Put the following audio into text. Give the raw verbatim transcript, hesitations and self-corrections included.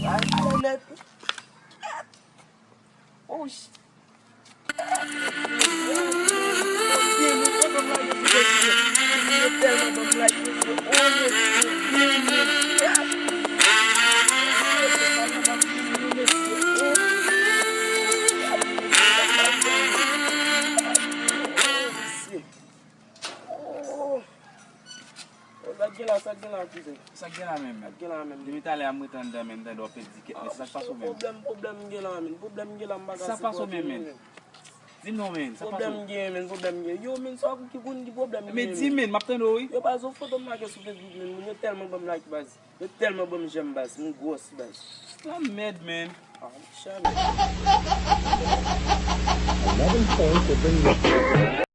Ay, ay, nèt. Oh, shit. Oh, sa k gen la, sa k gen la, kouzen? Sa k gen la menm, men? Sa k gen la menm? Depi talè a m ret anndan, men, m tande w ap pèdi kèt, men sa k pase w menm? Pwoblèm, pwoblèm m gen la, men. Pwoblèm m gen la, m pa ka sipòte, men. Sa k pase w menm, men? Di m non, men, sa k pase w? Pwoblèm m gen, men, pwoblèm m gen. Yo, men, sa w ki konn ki pwoblèm m gen, men? Men di, men, m ap tande w, wi. Yo, baz, yon foto m make sou Facebook, men, moun yo tèlman ban m like, baz. Yo tèlman ban m j'aime, baz. M gwòs, baz. Lanmèd, men. Ah, m chame. Another thing to bring